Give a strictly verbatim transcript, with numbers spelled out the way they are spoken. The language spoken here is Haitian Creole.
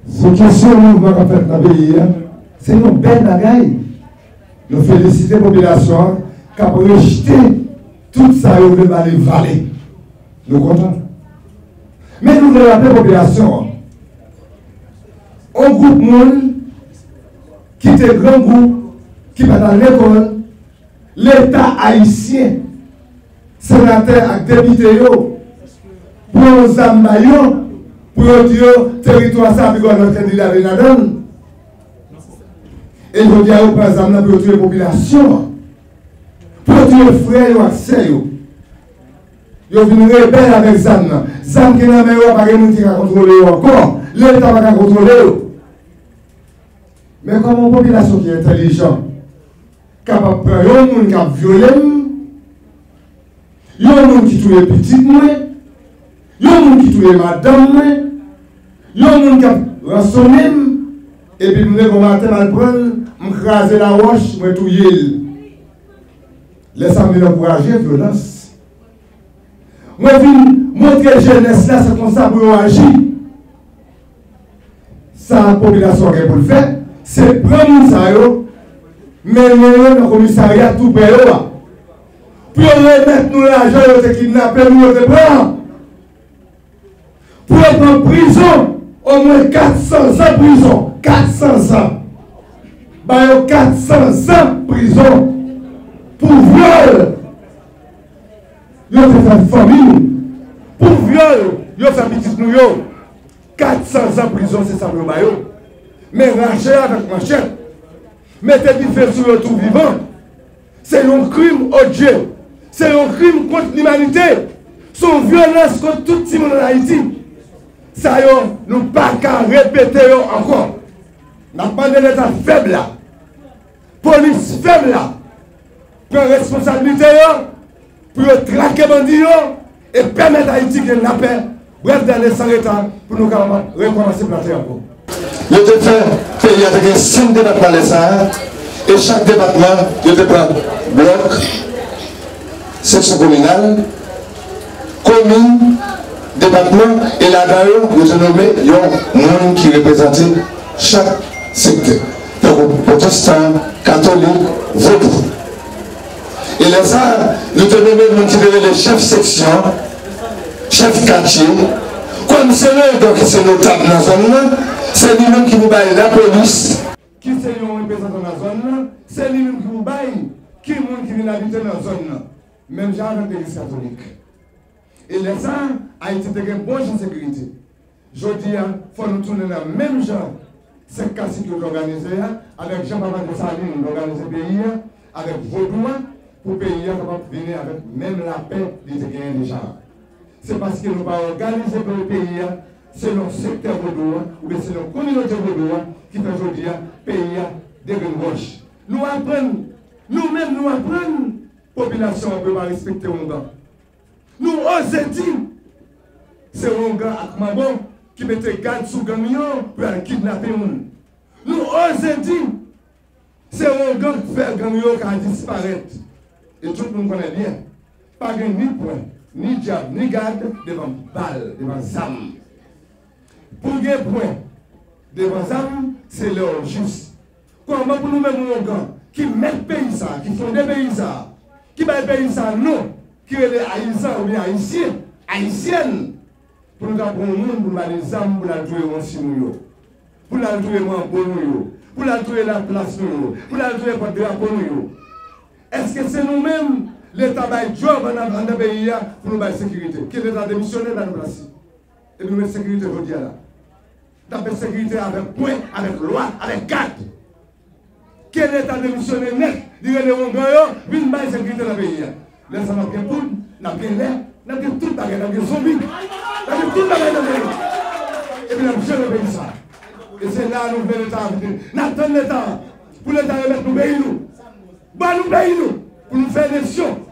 Sou kesyon mouvman k ap fèt nan peyi a, se yon bèl bagay. Nou felisite popilasyon an k ap rejte tout sa yo vle ba li vale. Nou kontan. Men nou vle raple popilasyon an, yon gwoup moun ki te grangou, ki pa t al lekòl, Leta ayisyen, senatè ak depite yo, pran yon zam ba yo, pou yo di yo teritwa sa a pi gwo lòt kandida vin ladan l. E jodi a, yo pran zam nan pou yo touye popilasyon an, pou yo touye frè yo ak sè yo. Yo vin rebèl avèk zam nan. Zam ki nan men yo a, pa gen moun ki ka kontwole yo ankò. Leta pa ka kontwole yo. Men kòman yon popilasyon ki entèlijan kapab pran yon moun k ap vyole m, yon moun ki touye pitit mwen, yon moun ki touye madanm mwen, yon moun k ap ransonnen m, epi m leve yon maten, m al pran l, m kraze lawòch, mwen touye l. Lè sa a, m vin ankouraje vyolans. Mwen vin montre jenès la se konsa pou yo aji. Sa popilasyon an gen pou l fè, se pran moun sa yo, mennen yo nan komisarya tou prè yo a, pou yo remèt nou lajan yo te kidnape nou, yo te pran an. Pou yo pran prizon, omwen kat san zan prizon. Kat san zan. Ba yo kat san zan prizon pou vyòl yo te fè fanmi nou, pou vyòl yo fè pitit nou yo. Kat san zan prizon, se sa pou yo ba yo. Men rache avèk manchèt, mete dife sou yo tou vivan. Se yon krim, o Dye! Se yon krim kont limanite! Se yon vyolans kont tout timoun ann Ayiti! Sa yo, nou pa ka repete yo ankò! N ap mande Leta fèb la, polis fèb la, pran responsablite yo, pou yo trake bandi yo e pèmèt Ayiti gen lapè, brèf dèlè, san reta, pou nou kapab rekòmanse plante ankò. Yo te fè peyi a te gen senk depatman lè sa a, e chak depatman, yo te pran blòk, seksyon kominal, komin, depatman, e ladan yo, yo te nonmen yon moun ki reprezante chak sektè, tankou pwotestan, katolik, vodou. E lè sa a, nou te nonmen moun ki te rele chèf seksyon, chèf katye, kòm se Leandro ki se notab nan zòn nan, se li menm ki pou bay lapolis, ki se yon reprezantan nan zòn nan, se li menm ki pou bay ki moun ki vin abite nan zòn nan. Menm jan avèk legliz katolik. E lè sa a, Ayiti te gen bon jan sekirite. Jodi a, fò nou tounen nan menm jan senk kasik yo te òganize a, avèk jan Papa Desalin te òganize peyi a, avèk vodou a, pou peyi a kapab vini avèk menm lapè li te genyen deja a. Se paske nou pa òganize pou peyi a selon sektè vodou a, oubyen selon kominote vodou a, ki fè jodi a, peyi a degrenn wòch. Nou aprann, nou menm nou aprann popilasyon an pou yo pa respekte oungan. Nou oze di, se oungan ak manbo ki mete gad sou gang yo pou y al kidnape moun. Nou oze di, se oungan k fè gang yo ka disparèt. E tout moun konnen byen, pa gen ni pwen, ni dyab, ni gad devan bal, devan zam. Pou gen pwen devan zam, se lè w jis. Kòman pou nou menm oungan ki mèt peyi sa a, ki fonde peyi sa a, ki bay peyi sa a non, ki rele Ayizan oubyen Ayisyen, Ayisyèn, pou nou ta pran yon moun pou n ba li zam pou l al touye ranchi nou yo, pou l al touye manbo nou yo, pou l al touye laplas nou yo, pou l al touye pòt drapo nou yo? Èske se nou menm Leta bay djòb anndan, anndan peyi a pou nou bay sekirite? Ke Leta demisyone, ba nou plas li. Epi nou met sekirite jodi a la. N ap met sekirite avèk pwen, avèk lwa, avèk gad. Ke Leta demisyone nèt, li rele oungan yo, vin bay sekirite nan peyi a. Lè sa a n ap gen poud, n ap gen lè, n ap gen tout bagay, n ap gen zonbi. N ap gen tout bagay nan peyi. Epi n ap jere peyi sa. E se la a nou vle Leta a vini. N ap tann Leta a pou Leta remèt nou peyi nou. Ban nou peyi nou pou nou fè eleksyon.